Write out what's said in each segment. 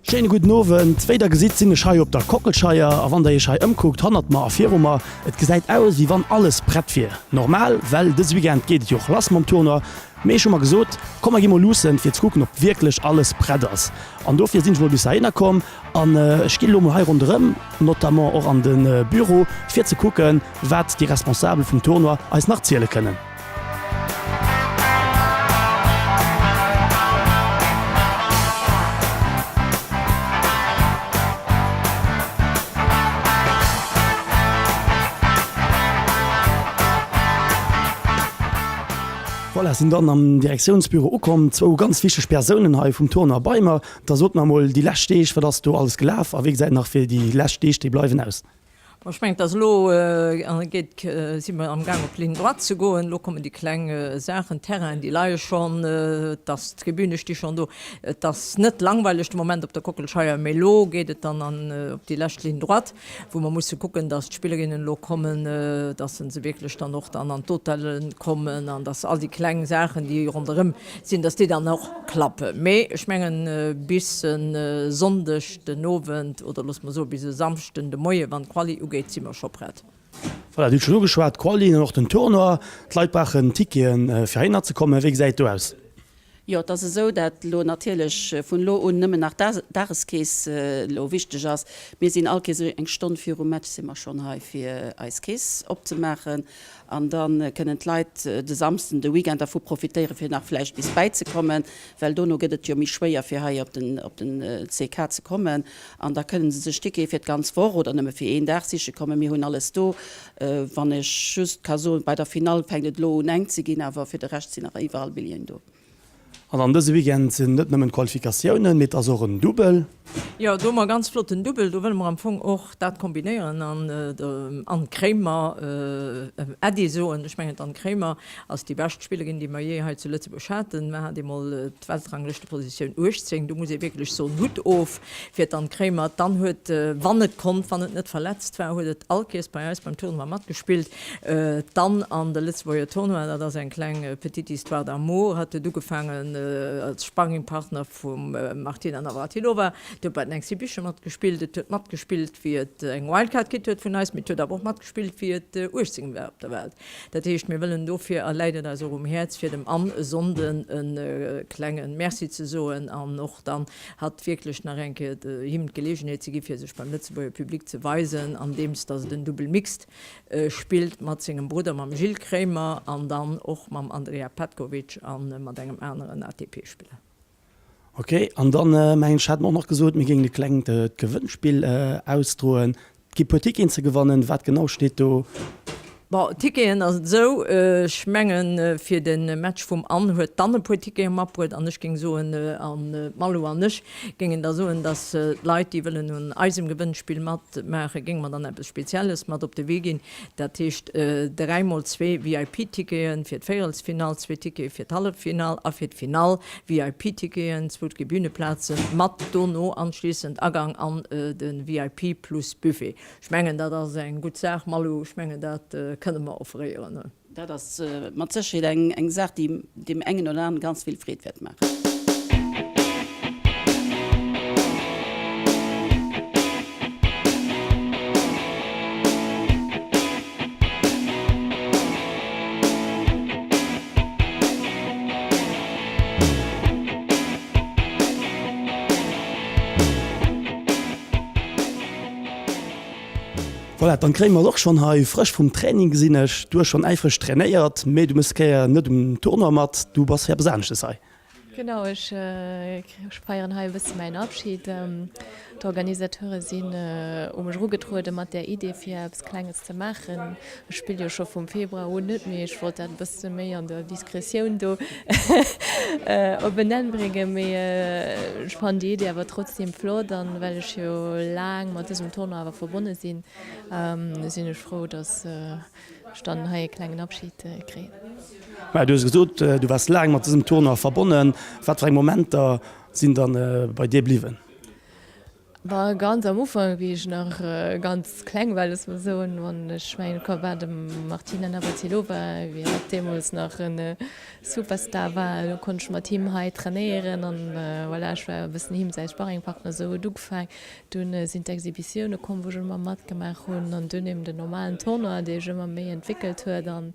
Schéine gudden Owend. Wéi der gesitt sinn ech hei op der Kockelscheier a wann der iech hei ëmkuckt, hannert mer a viru mer, et gesäit aus wéi wann alles prett wier. Normal, well dëse Weekend geet et jo och lass mam Tournoi. Mee ech hu mer gesot, komm mer gi mol luussen fir ze kucken ob wierklech alles prett ass. An dofir sinn ech mol bis heihinner komm an ech ginn elo mol hei ronderëm, notamment och an de Büro, fir ze kucken wat déi Responsabel vum Tournoi eis nach ziele kënnen. Voilà, sinn dann am Direktiounsbüro ukomm. Zwou ganz wichteg Persounen hei vum Tournoi bei mer. Da sot mer emol, déi lescht Deeg, wat ass do alles gelaf a wéi gesäit nach fir déi lescht Deeg, déi bleiwen, aus? Bon, ech mengen, et ass elo geet, si mer amgaang op d'Ligne droite ze goen. Elo kommen déi kleng Saachen, d'Terrainen, déi leie schonn, et ass, d'Tribüne sti schonn do. Et ass net langweileg de Moment op der Kockelscheier, mee elo geet et dann an op déi lescht Ligne droite, wou mer musse kucken, dass d'Spillerinnen elo kommen, dass se wierklech dann och dann an d'Hotelle kommen an dass all déi kleng Saachen, déi ronderëm sinn, dass déi dann och klappen. Mee ech mengen, bis e Sonndeg den Owend, oder loosse mer soe bis e Samschden de Moie wann d'Quali ugeet, si mer scho prett. Voilà, Dir hutt schonn ugeschwat, d'Quali an och den Tournoi. D'Leit brauchen Ticketen, fir heihinner ze kommen. Wéi gesäit et do aus? Jo, et ass esou, dat elo natierlech vun elo un nëmmen nach d'Dageskeess elo wichteg ass. Mir sinn all Kees eng Stonn virum Match si mer schonn hei fir eis Keess opzemaachen. An da kënnen d'Leit de Samsden, de Weekend dervu profitéieren, fir nach vläicht bis bäizekommen, well dono gëtt et jo méi schwéier, fir hei op den op den CK ze kommen. An da kënnen se sech Tickete fir d'ganz Woch oder nëmme fir een Dag siche kommen. Mir hunn alles do. Wann ech just ka soen, bei der Finall fänkt et elo un enk ze ginn, awer fir de Rescht sinn nach iwwerall Billjeeën do. An an dëse Weekend sinn net nëmmen d'Qualifikatiounen, mee et ass och en Dubbel. Jo, do hu mer e ganz flotten Dubbel. Do wëlle mer am Fong och dat kombinéieren an der Anne Kremer Äddi soen. Ech mengen, d'Anne Kremer ass déi bescht Spillerin, déi mer jee hei zu Lëtzebuerg haten. Mer hat eemol d'Weltranglëschtepositioun 18. Do muss ee wierklech soen, Hutt of fir d'Anne Kremer. D'Anne huet, wann et konnt, wann et net verletzt war, huet et all Kees bei eis beim Tournoi matgespillt. D'Anne an de Lëtzebuerger Tournoi, dat ass eng kleng petite histoire d'amour. Hatt huet ugefaangen als Sparringpartner vum Martina Navratilova. Et huet bei den Exhibition matgespillt, et huet matgespillt wéi et eng Wildcard kritt huet vun eis, mee et huet awer och matgespillt wéi et 18 war op der Welt. Dat heescht, mir wëllen dofir, a läit et eis och um Häerz, fir dem Anne e Sonnden e klenge Merci ze soen an och dann hatt wierklech nach eng Kéier him d'Geleegenheet ze gi fir sech beim Lëtzebuerger Public ze weisen, andeems datt et en Double Mixed spillt mat sengem Brudder, mam Gilles Kremer an dann och mam Andrea Petkovic a mat engem aneren ATP-Spiller. Ok, an dann mengen ech hat mer och nach gesot, mir géingen e klengt Gewënnspill ausdroen. Et gi puer Ticketen ze gewannen. Wat genau steet do? Bon, Ticketen ass et esou, ech mengen fir de Match vum Anne huet d'Anne e puer Tickete matbruet an ech géing soen, an d'Malou an ech géingen da soen, datt d'Leit déi wëllen un eisem Gewënnspill matmaachen, géinge mer dann eppes Spezielles mat op de Wee ginn. Dat heescht dräimol zwee VIP-Tickete fir d'Véierelsfinall, zwee Tickete fir d'Halleffinall a fir d'Finall VIP-Ticketen, zwou Tribüneplazen mat dono anschliessend Agang an de VIP plus Buffet. Ech mengen, dat ass eng gutt Saach, Malou. Ech mengen, dat kënne mer offréieren. Dat ass mat Sécherheet eng Saach, déi deem engen oder aneren ganz vill Freed wäert maachen. Voilà, dann kréie mer et och schonn hei frësch vum Training, gesinn ech. Du hues schonn äifreg trainéiert, mee du mëss d'Kéier net um Tournoi mat, du bass fir eppes aneschtes hei. Genau, ech feieren hei e bësse mäin Abschid. D'Organisateure sinn u mech erugetruede mat där Idee fir eppes Klenges ze maachen. Ech spille jo scho vum Februar un net méi. Ech wollt dat e bësse méi an der Diskretioun do op en Enn bréngen. Mee ech fannen déi Idee awer trotzdeem flott. An well ech jo laang mat dësem Tournoi awer verbonne sinn, sinn ech frou, datt ech dann hei e klengen Abschid kréien. Mä du hues gesot, du waars laang mat dësem Tournoi verbonnen. Wat fir eng Momenter sinn dann bei dir bliwwen? Bah, ganz am Ufank, wéi ech nach ganz kleng war, loosse mer soen, wann ech mengen, et war dem Martina Navratilova, wéi hatt deemools nach e Superstar war, do konnt ech mat him hei trainéieren an voilà, ech war e bëssen him säi Sparringpartner, esou huet ugefaang. Dunn sinn d'Exhibitioune komm, wou ech ëmmer matgemaach hunn an dunn eben den normalen Tournoi, dee sech ëmmer méi entwéckelt huet an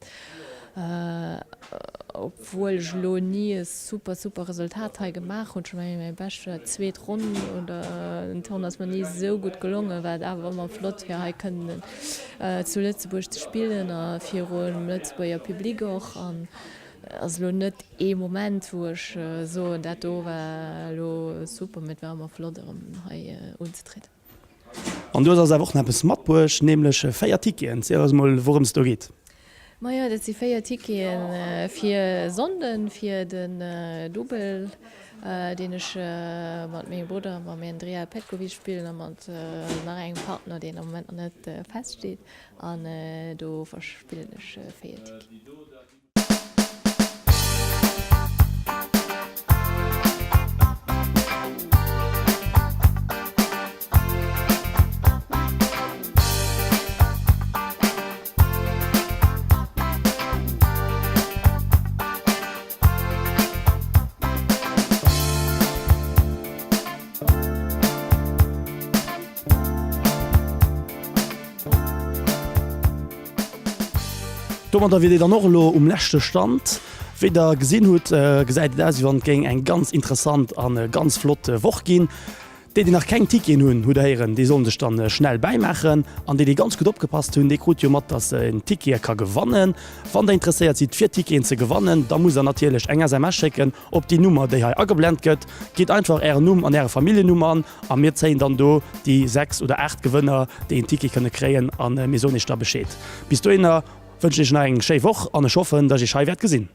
Obwuel ech elo ni e super super Resultat hei gemaach hunn, ech mengen mäi bescht war zweet Ronn oder den Tournoi ass mer ni esou gutt gelongen, war et awer ëmmer flott fir hei kënnen zu Lëtzebuerg ze spillen a virum Lëtzebuerger Public och an ass elo net ee Moment wou ech soen dat do war elo super, mee et war ëmmer flott erëm hei unzetrieden. An du hues eis awer och nach eppes matbruecht, nämlech 4 Ticketen. Ziel eis mol, wourëms et do geet. Majo, dat si 4 Ticketen fir e Sonnden, fir den Dubbel, deen ech mat mengem Brudder, mam Andrea Petkovic spillen a mat nach engem Partner, deen am Moment nach net feststeet. An do verspillen ech 4 Ticketen. Domadder wier Dir dann och elo um leschte Stand. Wéi der gesinn hutt, gesäit et aus, wéi wann et géing eng ganz interessant a ganz flott Woch ginn. Déi, déi nach keng Ticketen hunn, hutt der héieren, déi sollen sech dann schnell bäimaachen. An déi, déi ganz gutt opgepasst hunn, déi krute jo mat, dass een Tickete ka gewannen. Wann der interesséiert sidd, fir Ticketen ze gewannen, da musst der natierlech eng SMS schécken op déi Nummer, déi hei ageblent gëtt. Gitt einfach Ären Numm an Äre Familljennumm an a mir zéien dann do déi 6 oder 8 Gewënner, déi een Ticket kënne kréien a mir soen Iech da Bescheed. Bis dohinner wënschen ech nach eng schéi Woch an ech hoffen, dass ech Iech hei wäert gesinn.